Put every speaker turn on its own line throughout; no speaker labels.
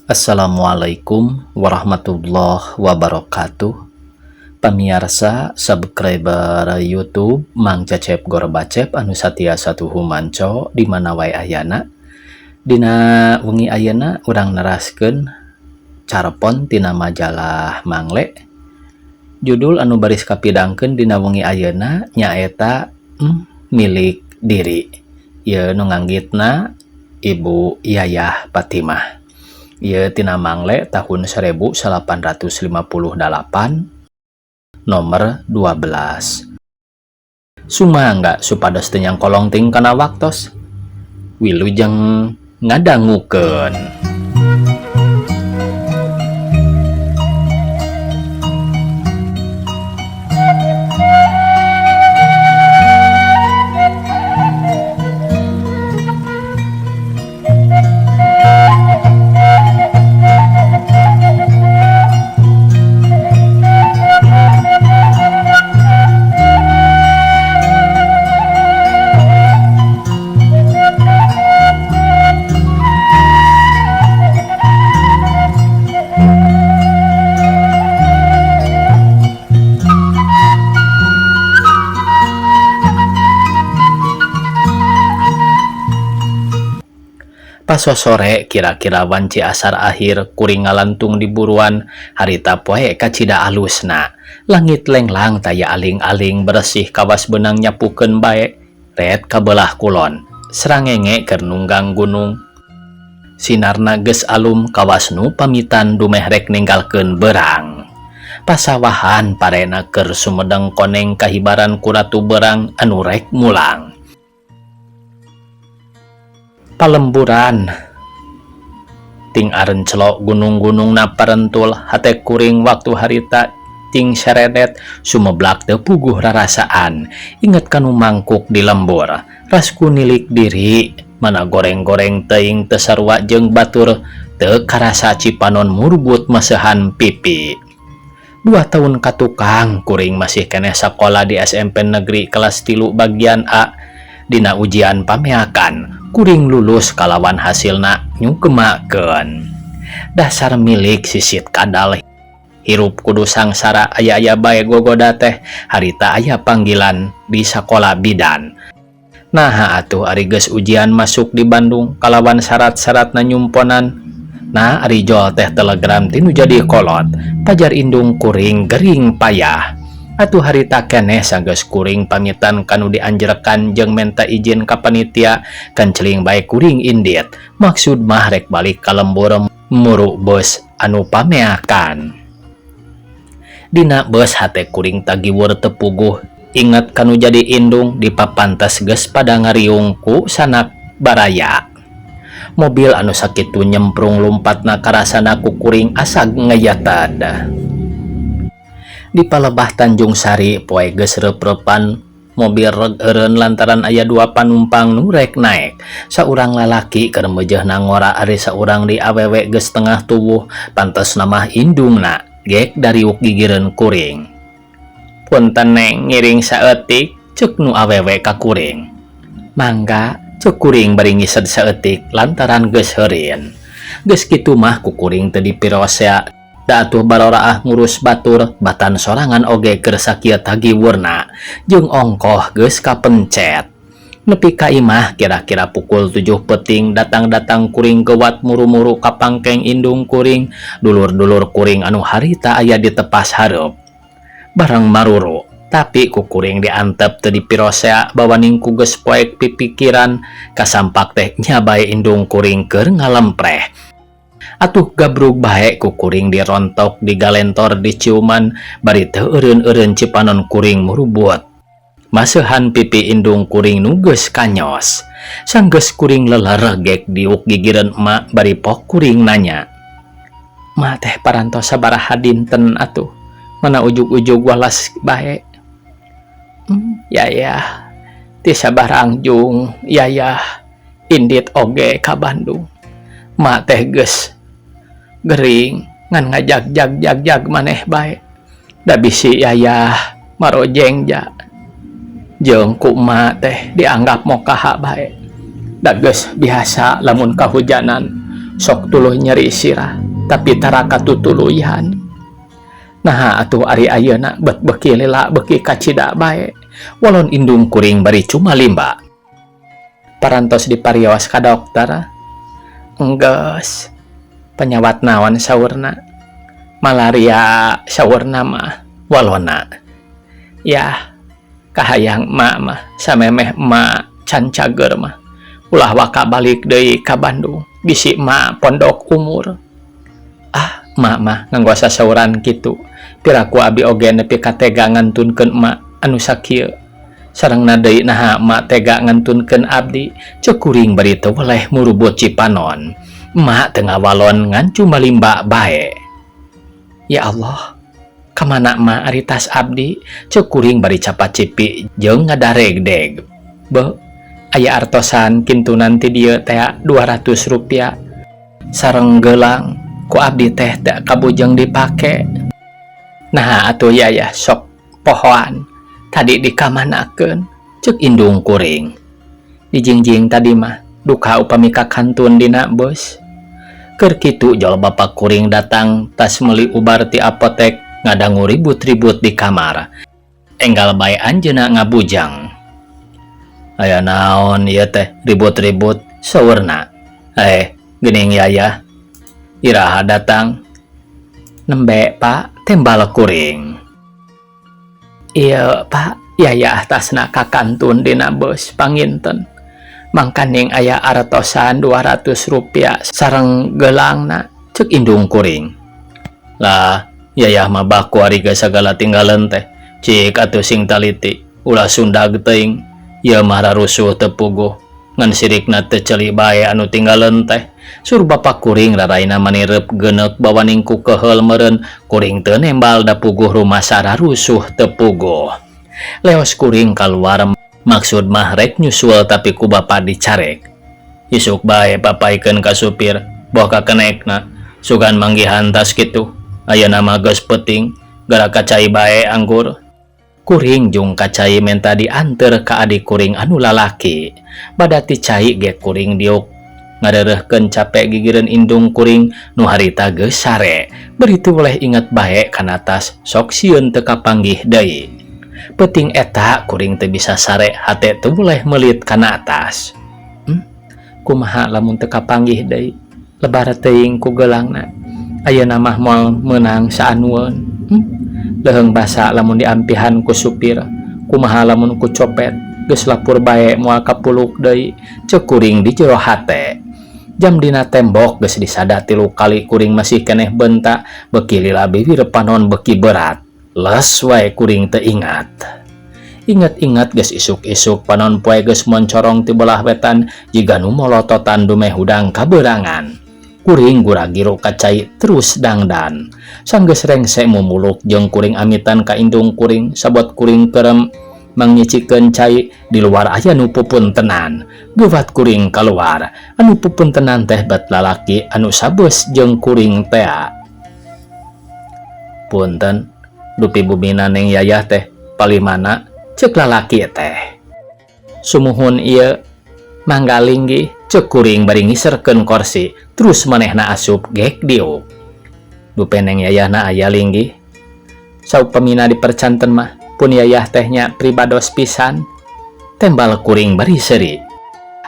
Assalamualaikum warahmatullahi wabarakatuh. Pamiarsa subscriber YouTube Mang Cecep Gorbacep anu satia satuhu manco di mana wae ayana. Dina wengi ayeuna urang neraskeun carpon tina majalah Mangle. Judul anu baris kapidangkeun dina wengi ayeuna nyaeta milik diri. Ieu nu nganggitna Ibu Yayah Fatimah. Ieu tina Mangle tahun 1858 nomor 12. Sumangga supados teu nyangkolong ting kana waktos. Wilujeng ngadangukeun. Pasosore kira-kira wanci asar akhir kuring ngalantung di buruan harita poe kacida alusna. Langit lenglang taya aling-aling bersih kawas benang nyapukeun bae ret kabelah kulon. Srangenge keur nunggang gunung. Sinarna geus alum kawas nu pamitan dumeh rek ninggalkeun berang. Pasawahan parena keur sumedeng koneng kahibaran ku ratu berang anu rek mulang. Palemburan ting arencelok gunung-gunung na parentul hate kuring waktu harita ting seredet sumeblak teu puguh rarasaan inget kanu mangkuk di lembur rasku nilik diri mana goreng-goreng teuing teu sarua jeung batur teu karasa cipanon murbut mesehan pipi. 2 tahun katukang kuring masih keneh sakola di SMP Negeri kelas 3 bagian A. Dina ujian pameakan kuring lulus kalawan hasilna nyugemakeun. Dasar milik sisit kadal hirup kudu sangsara aya-aya bae gogoda teh harita aya panggilan di sakola bidan. Naha atuh ari geus ujian masuk di Bandung kalawan syarat-syaratna nyumponan. Nah ari jol teh telegram tinu jadi kolot pajar indung kuring gering payah. Atuh harita keneh sanggeus kuring pamitan kanu dianjerkan jeung menta izin ka panitia kenceling bae kuring indit. Maksud mah rek balik ka lembur muru bus anu pameakan. Dina bus hate kuring tagiwur teu puguh inget kanu jadi indung dipapantes geus pada ngariung ku sanak baraya. Mobil anu sakitu nyemprung lumpatna karasana ku kuring asag ngeyatad. Di palebah Tanjung Sari poe geus reup-reupan mobil reg eureun lantaran aya 2 panumpang nu rek naek. Saurang lalaki keur meujeuhna ngora ari saurang di awewe geus tengah tuwuh pantesna mah indungna gek dariuk gigireun kuring. Punten neng ngiring saeutik ceuk nu awewe ka kuring. Mangga ceuk kuring bari ngised saeutik lantaran geus heureun. Geus kitu mah ku kuring teu dipirosea. Da atuh baroraah ngurus batur batan sorangan oge keur sakieu tagiwurna jeung ongkoh geus kapencet. Nepi ka imah kira-kira pukul 7 peuting datang-datang kuring gewat muru-muru ka pangkeng indung kuring dulur-dulur kuring anu harita aya di tepas hareup. Barang maruru tapi ku kuring diantep teu dipirosea bawaning ku geus poek pipikiran kasampak teh nya bae indung kuring keur ngalempreh. Atuh gabrug bae ku kuring dirontok digalentor diciuman bari teu eureun-eureun cipanon kuring murubut. Maseuhan pipi indung kuring nu geus kanyos. Sanggeus kuring leler gek diuk gigireun emak bari pok kuring nanya. Ma teh parantos sabaraha dinten atuh? Mana ujug-ujug walas bae? Yayah ti sabarangjung yayah indit oge ka Bandung. Ma teh geus gering ngan ngajag-jag-jag-jag maneh bae. Da bisi yayah marojeng ja. Jeung ku ma teh dianggap mokaha bae. Da geus biasa lamun kahujanan Sok tuluh nyeri sirah tapi tara katutuluyan. Naha atuh ari ayeuna bet beuki lila beuki kacida bae. Walon indung kuring bari cumalimba. Parantos diparios ka dokter? Enggeus. Panyawat naon saurna? Malaria saurna mah. Walona. Yah, kahayang emak mah samemeh emak can cager mah ulah waka balik deui ka Bandung bisi emak pondok umur. Ah, emak mah nganggo sasauran kitu. Piraku abi oge nepi ka tega ngantunkeun emak anu sakieu. Sarengna deui naha emak tega ngantunkeun abdi? Ceuk kuring bari teu weleh murubut cipanon. Emak teu ngawalon ngan cumalimba bae. Ya Allah, kamana emak ari tas abdi? Ceuk kuring bari capacipi jeung ngadaregdeg. Beuh, aya artosan kintunan ti dieu tea 200 rupiah sareng gelang ku abdi teh teu kabujeng dipake. Naha atuh yayah sok pohoan tadi dikamanakeun? Ceuk indung kuring. Dijingjing tadi mah duka upami kakantun dina bus. Keur kitu jol bapak kuring datang tas meuli ubar ti apotek ngadangu ribut-ribut di kamar. Enggal bae anjeunna ngabujang. Aya naon ieu teh ribut-ribut? Saurna. Eh, geuning yayah. Iraha datang? Nembe, Pak, tembal kuring. Ieu, Pak, yayah tasna kakantun dina bus panginten. Mangkaning aya artosan 200 rupiah sareng geulangna, ceuk indung kuring. Lah, yayah mah baku ari geus sagala tinggaleun teh. Cik atuh sing taliti, ulah sundag teuing. Ieu mah rarusuh teu puguh. Ngan sirikna teu ceuli bae anu tinggaleun teh. Sur bapak kuring raraina manireup geuneuk bawaning ku keheul meureun kuring teu nembal da puguh rumasa rarusuh teu puguh. Leos kuring kaluar maksud mah rek nyusul tapi ku bapak dicarek. Isuk bae papaikeun ka supir boh ka kenekna sugan manggihan tas kitu. Ayeuna mah geus peuting gara ka cai bae anggur. Kuring jung ka cai menta dianteur ka adik kuring anu lalaki. Bada ti cai ge kuring diuk ngareureuhkeun cape gigireun indung kuring nu harita geus sare. Bari teu weleh inget bae kana tas sok sieun teu kapanggih deui. Peuting eta kuring teu bisa sare hate teu weleh meulit kana tas. Kumaha lamun teu kapanggih deui? Lebar teuing ku geulangna. Ayeuna mah moal meunang saanueun. Leuheung basa lamun diampihan ku supir. Kumaha lamun ku copet? Geus lapur bae moal kapuluk deui, ceuk kuring di jero hate. Jam dina tembok geus disada 3 kali kuring masih keneh beunta beuki lila bibir panon beuki berat. Les wae kuring teu ingat. Inget-inget geus isuk-isuk panon poe geus moncorong ti belah wetan jiga nu molototan dumeh hudang kabeurangan. Kuring gura-giru ka cai terus dangdan. Sanggeus rengse mumuluk jeung kuring amitan ka indung kuring sabot kuring kerem mangnyicikeun cai di luar aya nu pupuntenan. Geuwat kuring kaluar. Anu pupuntenan teh bet lalaki anu sabeus jeung kuring tea. Punten, dupi bumina neng yayah teh palimana? Ceuk lalaki teh. Sumuhun ieu mangga linggih, ceuk kuring bari ngiserkeun korsi terus manehna asup gek diuk. Dupe neng yayahna aya linggih. Saupamina dipercanten mah pun yayah teh nya pribados pisan. Tembal kuring bari seuri.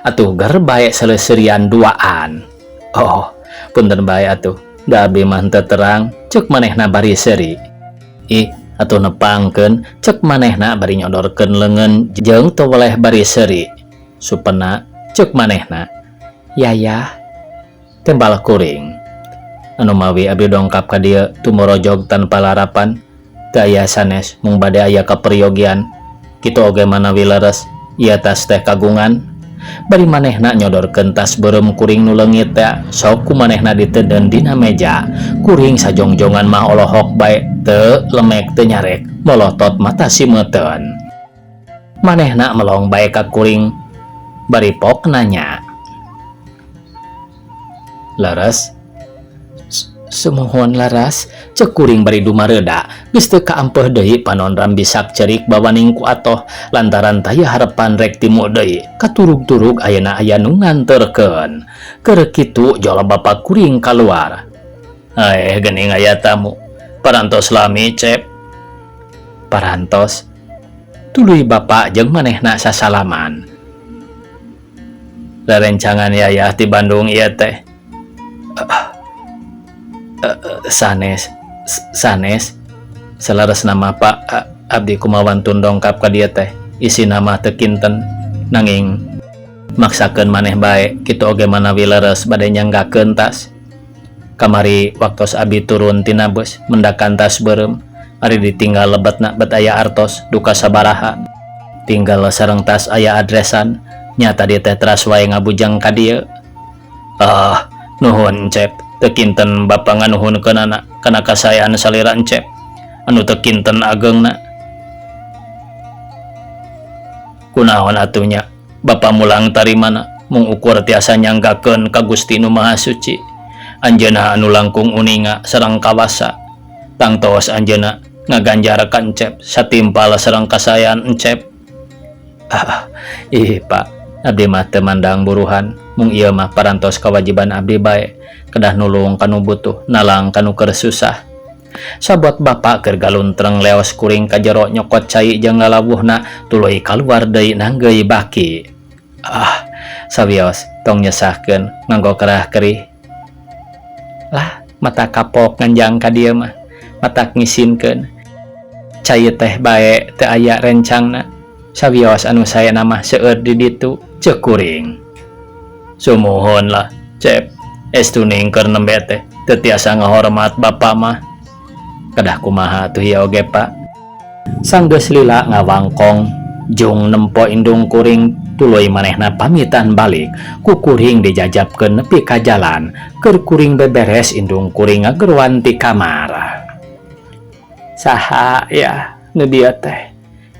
Atuh ger bae seleuserian duaan. Oh, punten bae atuh. Da abdi mah henteu terang, ceuk manehna bari seuri. Ih, atuh nepangkeun, ceuk manehna bari nyodorkeun leungeun jeung teu weleh bari seuri. Supena, ceuk manehna. Yayah, tembal kuring. Anu mawi abdi dongkap ka dieu tumorojog tanpa larapan. Teu aya sanes mung bade aya kaperyogian. Kitu oge manawi leres, ieu tas teh kagungan. Bari manehna nyodorkeun tas beureum kuring nu leungit teh sok ku manehna diteuden dina meja. Kuring sajongjongan mah olohok bae teu lemek teu nyarek, molotot mata simeuteun. Manehna melong bae ka kuring bari pok nanya. Leres? Sumuhun laras, cek kuring bari dumareda, geus teu kaampeuh deui panon rambisak cerik bawaning ku atoh lantaran taya harepan rek timu deui. Katurug-turug ayeuna aya nu nganterkeun. Keur kitu jol bapa kuring kaluar. Eh, geuning aya tamu. Parantos lami, Cep. Parantos. Tuluy bapa jeung manehna sasalaman. Rerencangan yayah ti Bandung ieu teh. Sanes sanes saleresna mah Pak, abdi kumawantun dongkap ka dieu teh isina mah teu kinten nanging maksakeun maneh bae kitu oge manawi leres bade nyanggakeun tas. Kamari waktos abi turun tina bus mendakan tas beureum ari ditinggal lebetna bet aya artos duka sabaraha tinggal sareng tas aya adresan nya tadi teh teras wae ngabujang ka dieu. Ah, nuhun Cep, teu kinten bapa nganuhunkeunana kana kasaean salira Encep anu teu kinten ageungna. Kunaon atuh nya bapa mulang tarimana mung ukur tiasa nyanggakeun ka Gusti Nu Maha Suci. Anjeunna anu langkung uninga sareng kawasa. Tangtos anjeunna ngaganjar ka Encep satimpal sareng kasaean Encep. Ah, ih Pak, abdi mah teu mandang buruhan, mung ieu mah parantos kawajiban abdi bae, kedah nulung ka nu butuh, nalang ka nu keur susah. Sabot bapa keur galuntreng leos kuring ka jero nyokot cai jeung lalawuhna tuluy kaluar deui nanggeuy baki. Ah, sawios tong nyesahkeun nganggo kerah kerih. Lah, mata kapok nganjang ka dieu mah, matak ngisinkeun. Cai teh bae teu aya rencangna. Sawios anu saena mah seueur di ditu, ceuk kuring. Sumuhun lah, Cep. Estu ning keur nembe teh teu tiasa ngahormat bapa mah. Kedah kumaha atuh ieu oge, Pak. Sanggeus lila ngawangkong jung nempo indung kuring tuluy manehna pamitan balik. Ku kuring dijajabkeun nepi ka jalan. Keur kuring beberes indung kuring ngageroan ti kamar. Saha ya nu dieu teh?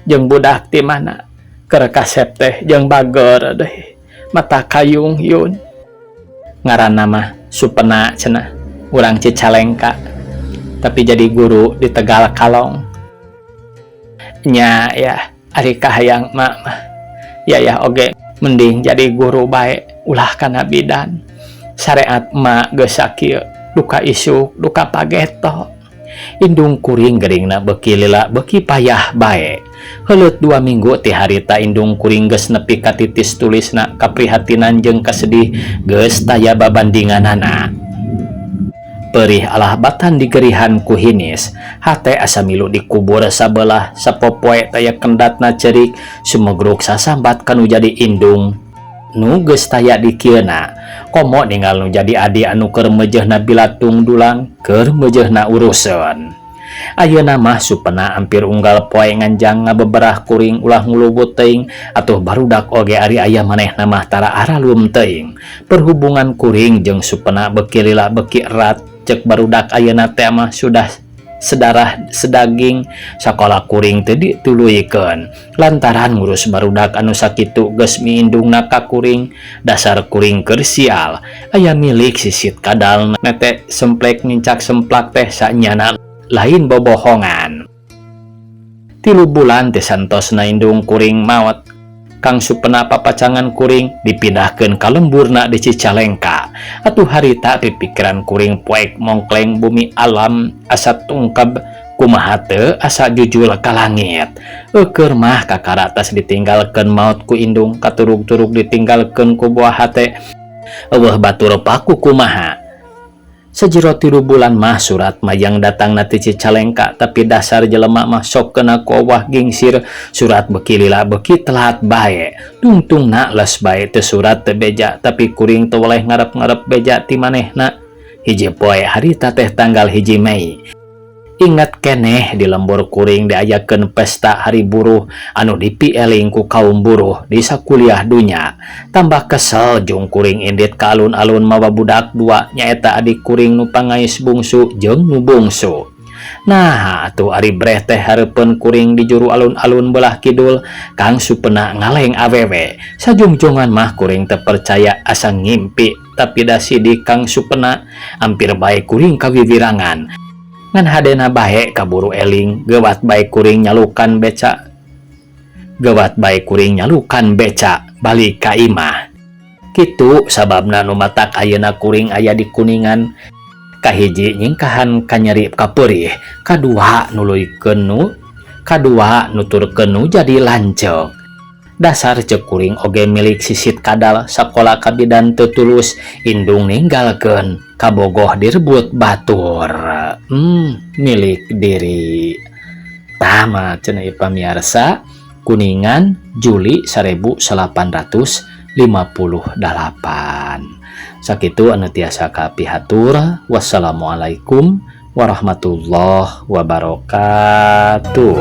Jeung budak ti mana? Keur kasep teh jeung bageur deui. Mata kayung yun. Ngaranna mah Supena cenah, urang Cicalengka. Tapi jadi guru di Tegal Kalong. Nya ya, ari kahayang mak mah. Yayah oge mending jadi guru bae ulah kana bidan. Sareat emak geus sakieu, duka isuk, duka pageto. Indung kuring geuringna beuki lila beuki payah bae. Heuleut 2 minggu ti harita indung kuring geus nepi ka titis tulisna kaprihatinan jeung kasedih geus taya babandinganana. Perih alah batan digerihan ku hinis, hate asa milu dikubur sabelah sapopoe taya kendatna cerik sumegruk sasambat kanu jadi indung. Nu geus taya dikieuna, komo ninggal nu jadi adi anu keur meujeuhna bilatung dulang, keur meujeuhna uruseun. Ayeuna mah Supena ampir unggal poe nganjang ngabeberah kuring ulah ngulubut teuing atuh barudak oge ari aya manehna mah tara aralum teuing. Perhubungan kuring jeung Supena beuki lila beuki erat, cek barudak ayeuna teh mah sudah sedarah sedaging, sakola kuring teu dituluykeun lantaran ngurus barudak anu sakitu geus miindungna ka kuring. Dasar kuring keur sial, aya milik sisit kadal nete semplek nincak semplak teh sanyana lain bobohongan. 3 bulan teh santosna indung kuring maot. Kang Supena papacangan kuring dipindahkeun ka lemburna di Cicalengka. Atuh harita pipikiran kuring poek mongkleng bumi alam asa tungkeb kumaha teu asa jujul ka langit. Eukeun mah kakara tas ditinggalkeun maot ku indung katurug-turug ditinggalkeun ku buah hate. Eueuh batur paku kumaha. Sajero 3 bulan mah surat mayang datang na ti Cicalengka, tapi dasar jelema mah sok kena kowah gingsir, surat beki lila beki telat bae. Tungtungna les bae teu surat teu beja, tapi kuring teu weleh ngarep-ngarep beja ti manehna. Hiji poe harita teh tanggal 1 Mei. Ingat keneh di lembur kuring diayakeun pesta hari buruh anu dipieling ku kaum buruh di sakuliah dunya. Tambah kesel jung kuring indit ka alun-alun mawa budak 2 nyaeta adik kuring nu pangais bungsu jeung nu bungsu. Nah atuh ari breh teh hareupeun kuring di juru alun-alun belah kidul Kang Supena ngaleng awewe. Sajungjongan mah kuring teu percaya, asa ngimpi, tapi da sidik Kang Supena, ampir bae kuring kawiwirangan. Ngan hadena bae kaburu eling, gewat bae kuring nyalukan beca. Gewat bae kuring nyalukan beca balik ka imah. Kitu sababna nu matak ayeuna kuring aya di Kuningan. Kahiji, nyingkahan kanyeri kapeurih, kadua nuluykeun nu kadua nuturkeun nu jadi lanceuk. Dasar ceuk kuring oge milik sisit kadal, sakola ka bidan teu tulus, indung ninggalkeun, kabogoh direbut batur. Milik diri. Tamat cenah ieu pamiarsa. Kuningan, Juli 1858. Sakitu anu tiasa kapihatur. Wassalamualaikum warahmatullahi wabarakatuh.